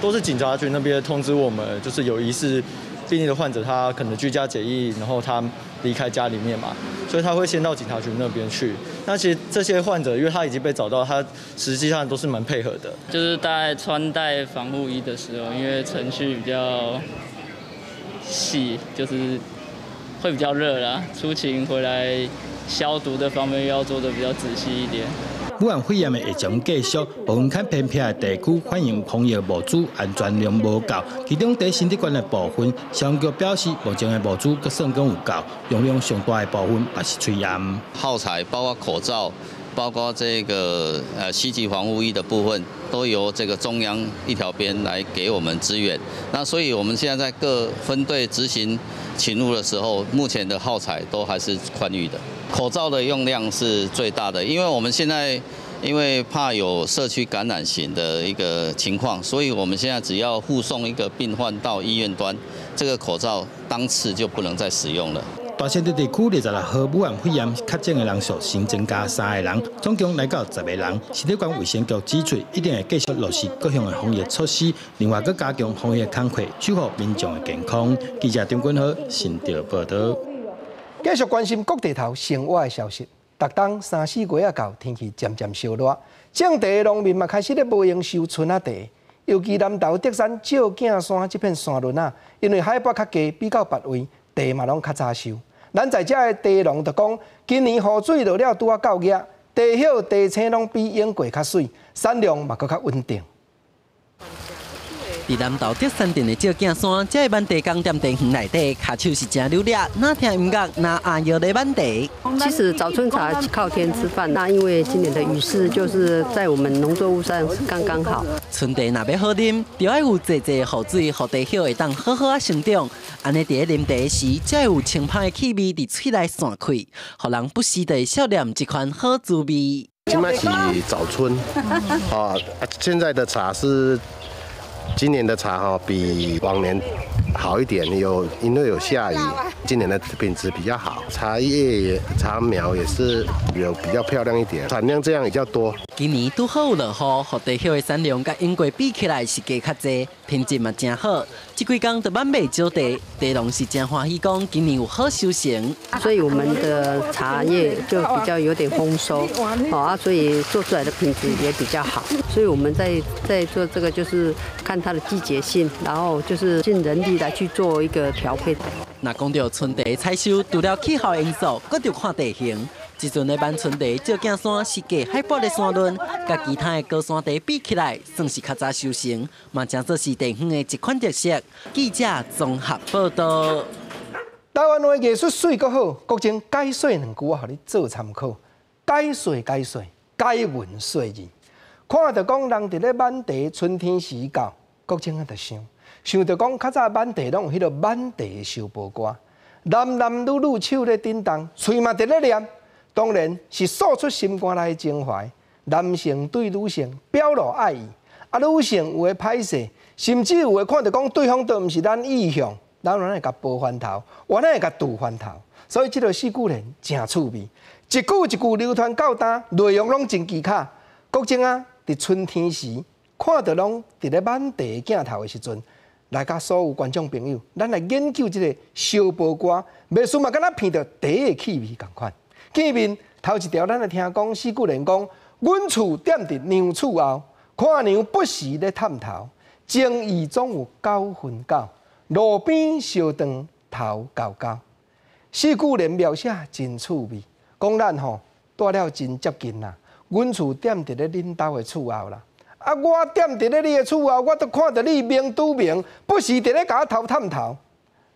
都是警察局那邊通知我們，就是有疑似病例的患者，他可能居家檢疫，然後他離開家裡面嘛，所以他會先到警察局那邊去。那其實這些患者，因為他已經被找到，他實際上都是蠻配合的。就是大概穿戴防護衣的時候，因為程序比較細，就是會比較熱啦。出勤回來消毒的方面要做得比較仔細一點。武漢肺炎的疫情繼續，部分較偏僻的地區反映防疫物資安全量無夠。其中佇新竹縣的部分，消防局表示，目前的物資閣算講有夠，用量上大的部分也是喙罨。耗材包括口罩，包括這個 C級防護衣的部分，都由這個中央一條邊來給我們支援。那所以我們現在在各分隊執行勤務的時候，目前的耗材都還是寬裕的。口罩的用量是最大的，因為我們現在因為怕有社區感染型的一個情況，所以我們現在只要護送一個病患到醫院端，這個口罩當次就不能再使用了。大新竹地區26號武漢肺炎確診的人數新增加3個人，總共來到10個人。新竹縣衛生局指出，一定會繼續落實各項的防疫措施，另外閣加強防疫工作，守護民眾的健康。記者張君豪新竹報道。繼續關心各地頭生活的消息。逐冬3、4月仔到，天氣漸漸燒熱，種地的農民嘛開始咧無閒收春仔茶。尤其南投竹山照鏡山這片山崙仔，因為海拔較低，比較別位茶嘛攏較早收。咱在遮的茶農就講，今年雨水落了拄仔夠額，茶葉、茶青攏比往過較媠，產量嘛閣較穩定。佇南投竹山鎮的照鏡山，這个挽茶工踮田園內底，跤手是誠流利，若聽音樂，若阿搖咧挽茶。其實早春茶靠天吃飯，那因為今年的雨勢就是在我們農作物上是剛剛好。春茶若欲好啉，就愛有濟濟雨水，予茶葉會當好好仔成長。按呢佇咧啉茶時，才會有清芳的氣味佇喙內散開，予人不時就會想念這款好滋味。這擺是早春，啊，現在的茶是。今年的茶哈比往年好一點，因為有下雨，今年的品質比較好，茶葉茶苗也是有比較漂亮一點，產量這樣比較多。今年拄好有落雨，予茶葉的產量佮往過比起來是加較濟，品質嘛誠好。這幾工就滿賣少茶，茶農是誠歡喜，講今年有好收成。所以我們的茶葉就比較有點豐收，啊，所以做出來的品質也比較好。所以我們在做這個，就是看它的季節性，然後就是盡人力來去做一個調配。若講到春茶採收，除了氣候因素，閣著看地形。這陣的晚春茶照鏡山是低海拔的山崙，佮其他的高山茶比起來，算是較早收成，嘛誠做是地方的一款特色。記者綜合報道。台灣話藝術媠閣好，國情解說兩句，我予你做參考。解說解說，解文說字。看著講人佇咧挽茶，春天時到，國情啊就想，想著講較早挽茶攏有彼个挽茶的相報歌，男男女女手咧振動，喙嘛佇咧念。當然是訴出心肝內的情懷，男性對女性表露愛意，啊，女性有的歹勢，甚至有的看著講對方都毋是咱意向，咱原來會共報翻頭，原來會共拄翻頭，所以這个四句聯誠趣味，一句一句流傳到今，內容攏真奇巧。國情啊，佇春天時看著攏佇咧挽茶鏡頭的時陣，來佮所有觀眾朋友，咱來研究這个相報歌，袂輸嘛，敢若闻著茶的氣味仝款。見面頭一條，咱來聽講四句聯講，阮厝踮佇娘厝後，看娘不時咧探頭，情義總有九分九，路邊相撞頭厚厚。四句聯描寫真趣味，講咱吼蹛了真接近啦。阮厝踮佇咧恁兜的厝後啦，啊，我踮佇咧你的厝後，我都看著你明拄明，不時佇咧共我偷探頭，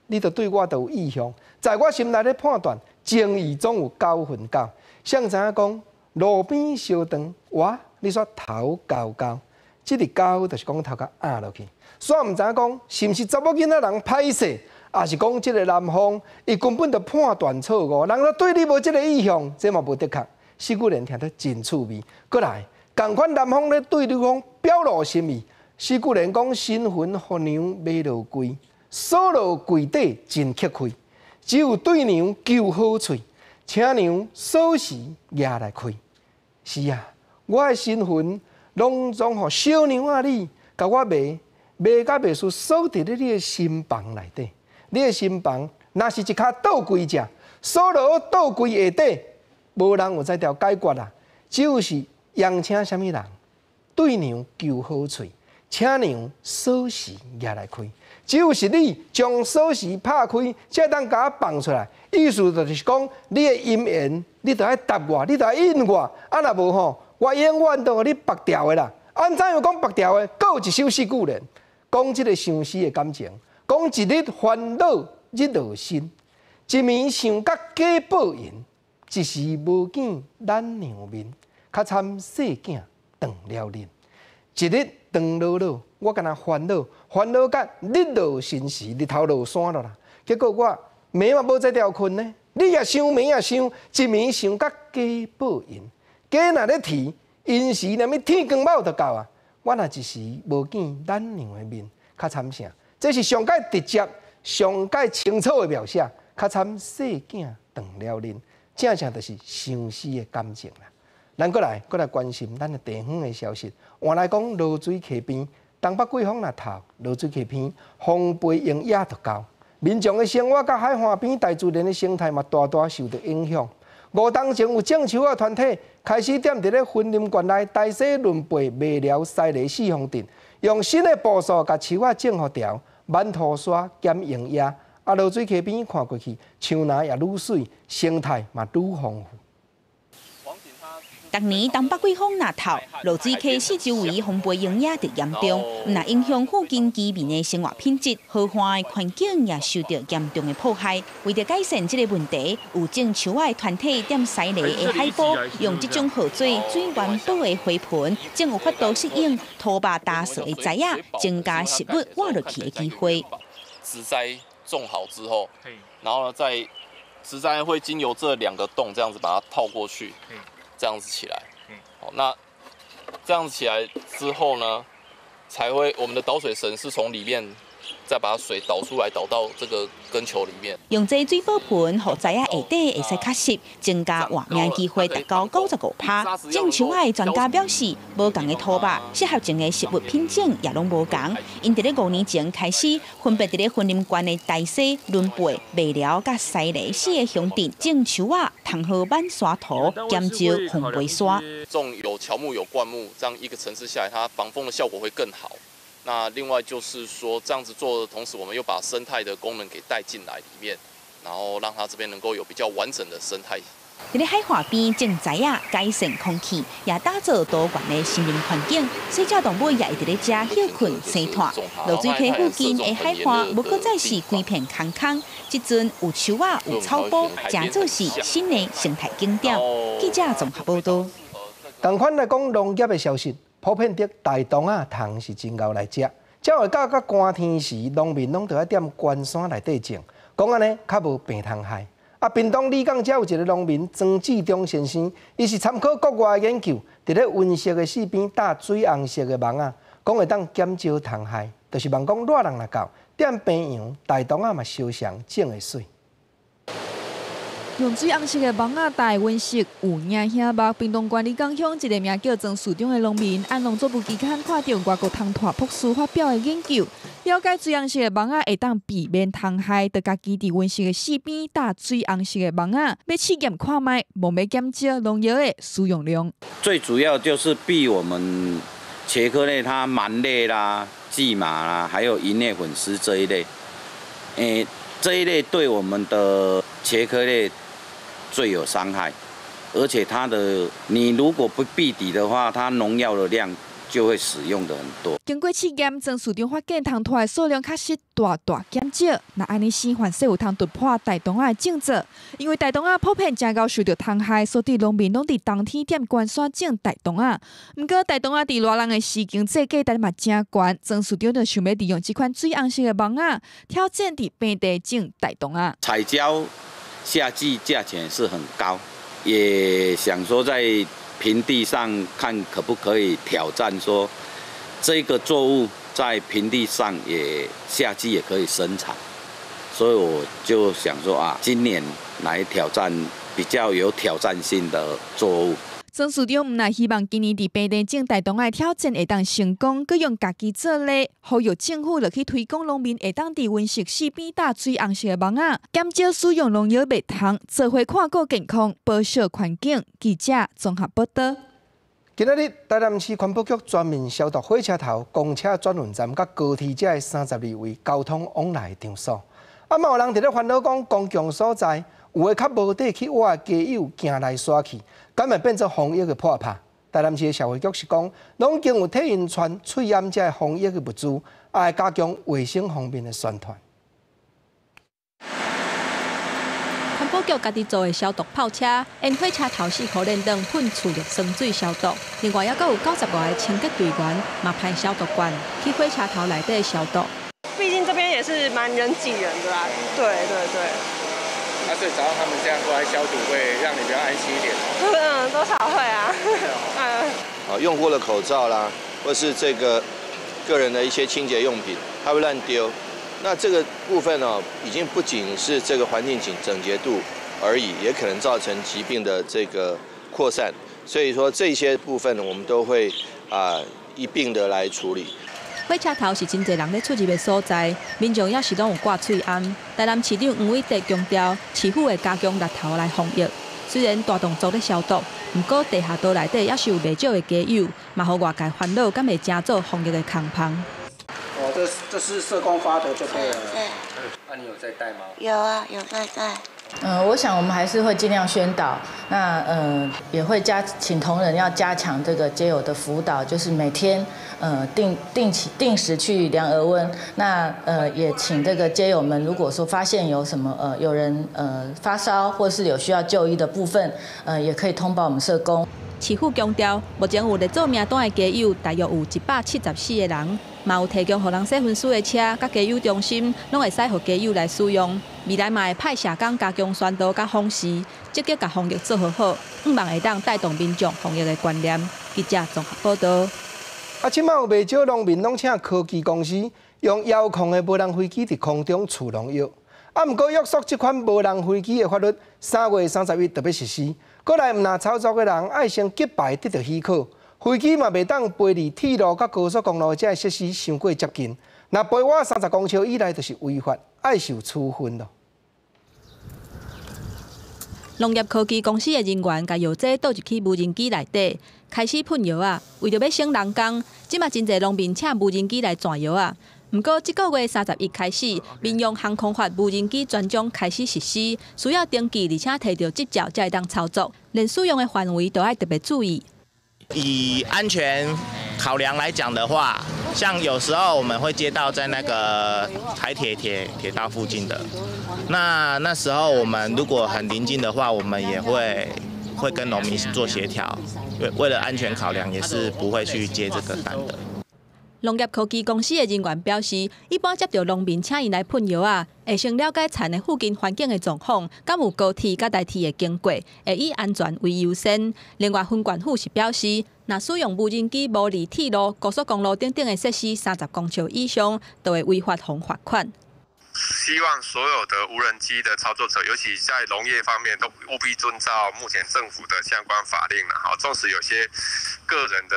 你就對我就有意向，在我心內咧判斷。情義總有九分九，誰知影講路邊相撞，哇！你煞頭厚厚，這个厚就是講頭殼壓落去。煞毋知影講是毋是查某囡仔人歹勢，抑是講這个男方伊根本就判斷錯誤，人都對你無這个意向，這嘛無的確。四句聯聽得真趣味。閣來，仝款男方咧對女方表露心意，四句聯講身份予娘買落櫃，鎖落櫃底真克氣。只有對娘求好喙，請娘鎖匙攑來開。是啊，我的身份攏總予小娘仔你，共我賣賣甲袂輸鎖佇咧你的心房內底。你的心房若是一跤倒櫃食，鎖落倒櫃下底，無人有才調解決啦。只有是邀請啥物人對娘求好喙，請娘鎖匙攑來開。只有是你將鎖匙拍開，才當共我放出來。意思就是講，你的姻緣，你著愛答我，你著愛應我。啊，若無吼，我永遠都予你縛牢的啦。按怎樣講縛牢的？閣有一首四句聯，講這个相思的感情，講一日煩惱日落深，一暝想甲假報應，一時無見咱娘面，較慘細囝斷了恁。一日長落落，我敢若煩惱，煩惱甲日落申時，日頭落山了啦。結果我暝嘛無才調睏呢，你也想，暝也想，一暝想甲假報應，假若咧啼，寅時連物天光敖就到啊。我若一時無見咱娘的面，較慘啥？這是上蓋直接、上蓋清楚的描寫，較慘細囝斷了恁，正正就是相思的感情啦。咱閣來，閣來關心咱的地方的消息。換來講，濁水溪邊，東北季風若透，濁水溪邊風培營養就夠。民眾的生活佮海岸邊大自然的生態嘛，大大受著影響。五冬前有種樹仔團體開始踮佇咧雲林縣內大溪崙背麥寮西螺四方鎮，用新的步數共樹仔種予牢，挽土沙減營養。啊，濁水溪邊看過去，樹林也愈媠，生態嘛愈豐富。逐年東北季風若透，濁水溪四周圍風培營養就嚴重，毋但影響附近居民的生活品質，河岸的環境也受著嚴重的破壞。為著改善這个問題，有種樹仔的團體踮西螺的海埔，用這種號做水源保的花盆，正有法度適應土壩焦燥的栽仔，增加食物活落去的機會。植栽種好之後，然後呢，再植栽會經由這兩個洞，這樣子把它套過去。這樣子起來，好，那這樣子起來之後呢，才會我們的導水繩是從裡面再把水導出來，導到這個根球裡面。用這水寶盆，予栽仔下底會使較濕，增加活命機會達到95%。種樹仔的專家表示，無仝的土壤，適合種的植物品種也攏無仝。𪜶佇咧5年前開始，分別佇咧雲林縣的大溪、崙背、麥寮佮西螺四个鄉鎮種樹仔，通好挽沙土，減少風飛沙。種有喬木有灌木，這樣一個層次下來，它防風的效果會更好。那另外就是說，這樣子做的同時，我們又把生態的功能給帶進來裡面，然後讓它這邊能夠有比較完整的生態。佇咧海岸邊種栽仔，改善空氣，也打造多元的森林環境。細隻動物也會佇咧遮歇睏生湠。濁水溪附近的海岸，無閣再是規片空空。這陣有樹仔，有草埔，誠做是新的生態景點。記者綜合報導。仝款來講農業的消息。普遍的大同仔蟲是真𠢕來食，才會到較寒天時，農民攏著愛踮關山內底種，講按呢較無病蟲害。啊，屏東里港遮有一个農民莊志忠先生，伊是參考國外的研究，佇咧溫室的四邊搭水紅色的網仔，講會當減少蟲害，就是望講熱人若到，踮平洋大同仔嘛相像種會媠。用水紅色的網仔搭溫室有影顯目。屏東縣里港鄉一个名叫莊樹忠的農民，按農作物期刊看著外國蟲豸博士發表的研究，了解水紅色的網仔會當避免蟲害，就家己佇溫室的四邊搭水紅色的網仔，欲試驗看覓，望欲減少農藥的使用量。最主要就是避我們茄科類，它蟎類啦、薊馬啦，還有銀葉粉蝨這一類，這一類對我們的茄科類最有傷害，而且它的你如果不避敵的話，它農藥的量就會使用的很多。經過試驗，莊樹忠發現蟲豸的數量確實大大減少。若按呢生還是有通突破大同仔的種植，因為大同仔普遍誠𠢕受著蟲害，所以農民攏佇冬天踮關山種大同仔。毋過大同仔佇熱人的時間這價值嘛誠懸，莊樹忠就想欲利用這款水紅色的網仔，挑戰佇平地種大同仔。彩椒夏季價錢是很高，也想說在平地上看可不可以挑戰，說這個作物在平地上也夏季也可以生產，所以我就想說啊，今年來挑戰比較有挑戰性的作物。莊樹忠毋但希望今年佇平地種大同仔的挑戰會當成功，閣用家己做例，呼籲政府落去推廣農民會當佇溫室四邊搭水紅色的網仔，減少使用農藥滅蟲，做伙看顧健康，保守環境。記者綜合報導。今仔日台南市環保局全面消毒火車頭、公車轉運站佮高鐵遮的32位交通往來場所。啊，嘛有人佇咧煩惱講，公共所在有的較無底去挖的街友行來煞去，敢會變做防疫的破拍？台南市的社會局是講，攏已經有替𪜶傳喙罨遮的防疫的物資，也會加強衛生方面的宣傳。環保局家己做的消毒炮車，沿火車頭四箍連燈噴次氯酸水消毒。另外，猶閣有95个清潔隊員，嘛派消毒罐去火車頭內底消毒。畢竟這邊也是蠻人擠人的啦，對對對。啊，所以找到他們這樣過來消毒，會讓你比較安心一點。嗯，多少會啊。嗯。啊，用過的口罩啦，或是這個個人的一些清潔用品，他會亂丟。那這個部分呢，已經不僅是這個環境整潔度而已，也可能造成疾病的這個擴散。所以說這些部分呢，我們都會一併的來處理。火車頭是真濟人咧出入的所在，民眾也是攏有掛喙罨。台南市長黃偉哲強調，市府會加強力頭來防疫。雖然大動作咧消毒，毋過地下道內底猶是有袂少的街友，嘛予外界煩惱，敢會成做防疫的空縫。哦，這是社工發的就對了。對。那你有在戴嗎？有啊，有在戴。我想我們還是會盡量宣導，那也會請同仁要加強這個街友的輔導，就是每天定期定時去量額溫。那也請這個街友們，如果說發現有什麼有人發燒或是有需要就醫的部分，也可以通報我們社工。市府強調，目前有列做名單的街友大約有174個人，嘛有提供予人洗身軀的車，佮街友中心，攏會使予街友來使用。未來嘛會派社工加強宣導佮訪視，積極共防疫做好好，向望會當帶動民眾防疫的觀念。記者綜合報導。啊，這擺有袂少農民攏請科技公司用遙控的無人飛機佇空中除農藥。啊，毋過約束這款無人飛機的法律，3月31就欲實施。閣來，毋但操作的人愛先擊敗得著許可，飛機嘛袂當飛離鐵路佮高速公路這个設施傷過接近。若飛倚30公尺以內，就是違法，愛受處分囉。農業科技公司的人員共藥劑倒入去無人機內底，開始噴藥仔。為著欲省人工，這馬真濟農民請無人機來攢藥仔。毋過，這个月31開始，民用航空法無人機專章開始實施，需要登記，而且提著執照才會當操作，連使用的範圍都愛特別注意。以安全考量來講的話，像有時候我們會接到在那個台鐵鐵道附近的，那時候我們如果很臨近的話，我們也會跟農民做協調，為了安全考量，也是不會去接這個單的。農業科技公司的人員表示，一般接著農民請𪜶來噴藥仔，會先了解田的附近環境的狀況，敢有高鐵佮台鐵會經過，會以安全為優先。另外，分管府是表示，若使用無人機無離鐵路、高速公路等等的設施30公尺以上，就會違法予罰款。希望所有的無人機的操作者，尤其在農業方面，都務必遵照目前政府的相關法令啦。好，縱使有些個人的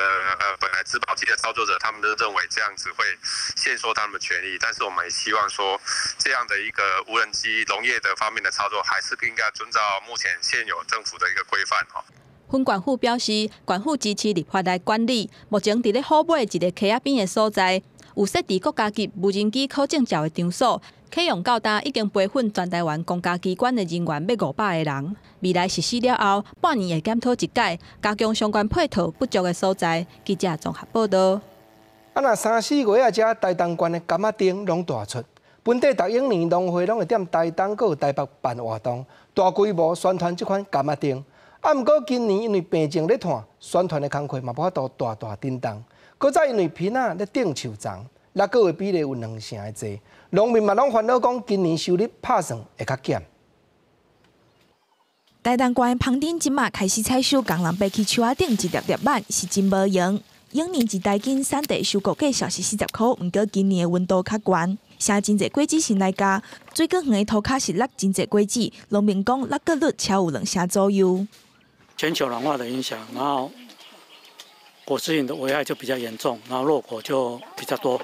本來植保機的操作者，他們都認為這樣子會限縮他們的權利，但是我們也希望說，這樣的一個無人機農業的方面的操作，還是應該遵照目前現有政府的一個規範。哈。分管府表示，縣府支持立法來管理。目前佇咧虎尾一个溪仔邊的所在，有設置國家級無人機考證照的場所。啟用到今已經培訓全台灣公家機關的人員欲500个人。未來實施了後，半年會檢討一擺，加強相關配套不足的所在。記者綜合報導。啊，若三四月啊，遮台東縣的柑仔燈攏大出，本地逐一年農會攏會踮台東閣有台北辦活動，大規模宣傳這款柑仔燈。啊，毋過今年因為病情咧湠，宣傳的工課嘛無法度大大震動。閣再因為蘋仔咧頂樹叢，落果的比例有兩成的濟，農民嘛攏煩惱講，今年收入拍算會較減。台東縣的芳丁這馬開始採收，工人爬去樹仔頂一粒粒挽，是真無閒。往年一台斤產地收購價小是40箍，毋過今年的溫度較懸，啥真濟果子先來加。水果園的塗跤是落真濟果子，農民講落果率超有兩成左右。全球暖化的影響，然後果實蠅的危害就比較嚴重，然後落果就比較多。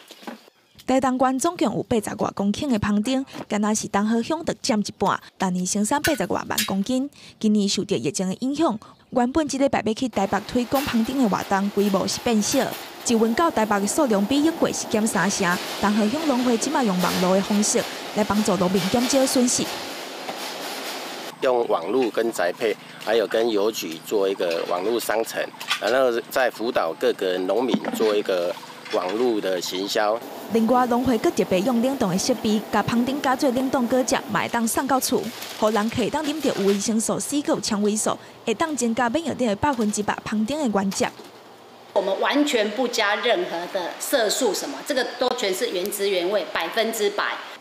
台東縣總共有80外公頃的芳丁，敢若是東河鄉就佔一半，逐年生產80外萬公斤。今年受著疫情的影響，原本這禮拜欲去台北推廣芳丁的活動規模是變小，一運到台北的數量比往過是減三成。東河鄉農會這馬用網路的方式來幫助農民減少損失。用網路跟宅配，還有跟郵局做一個網路商城，然後再輔導各個農民做一個網路的行銷。另外，農會閣特別用冷凍的設備，共芳丁加做冷凍果汁，嘛會當送到厝，予人客會當啉著有維生素 C 閣有纖維素，會當增加免疫力的100%芳丁的原汁。我們完全不加任何的色素，什麼，這個都全是原汁原味，100%。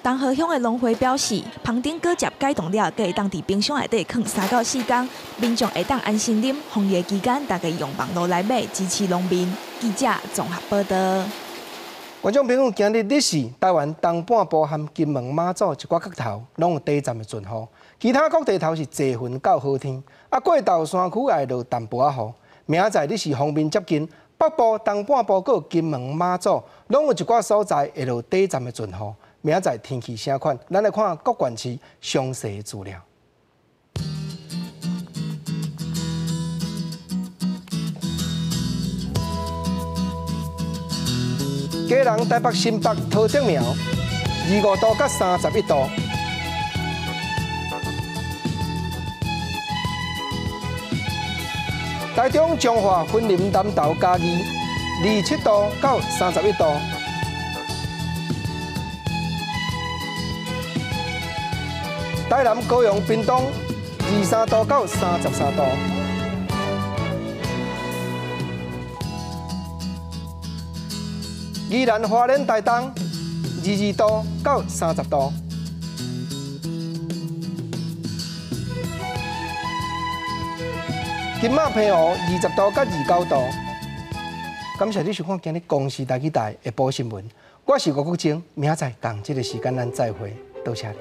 東河鄉的農會表示，芳丁果汁解凍了，閣會當佇冰箱內底囥3到4工，民眾會當安心啉。防疫期間，大家用網路來買，支持農民。記者綜合報導。觀眾朋友，今日日時，台灣東半部和金門馬祖一寡角頭攏有短暫的陣雨，其他各地頭是濟雲到好天。啊，過晝山區會落淡薄仔雨。明仔載日時鋒面接近，北部、東半部閣有金門馬祖，攏有一寡所在會落短暫的陣雨。明仔載天氣啥款？咱來看各縣市詳細的資料。基隆、台北、新北、桃竹苗，25度到31度。台中、彰化、雲林、南投、嘉義，27度到31度。台南、高雄、屏東，23度到33度。宜蘭、花蓮、台東，22度到30度。金馬、澎湖，20度到29度。感謝你收看今日公視台語台下晡新聞，我是吳國晶，明仔載仝這个時間咱再會，多謝你。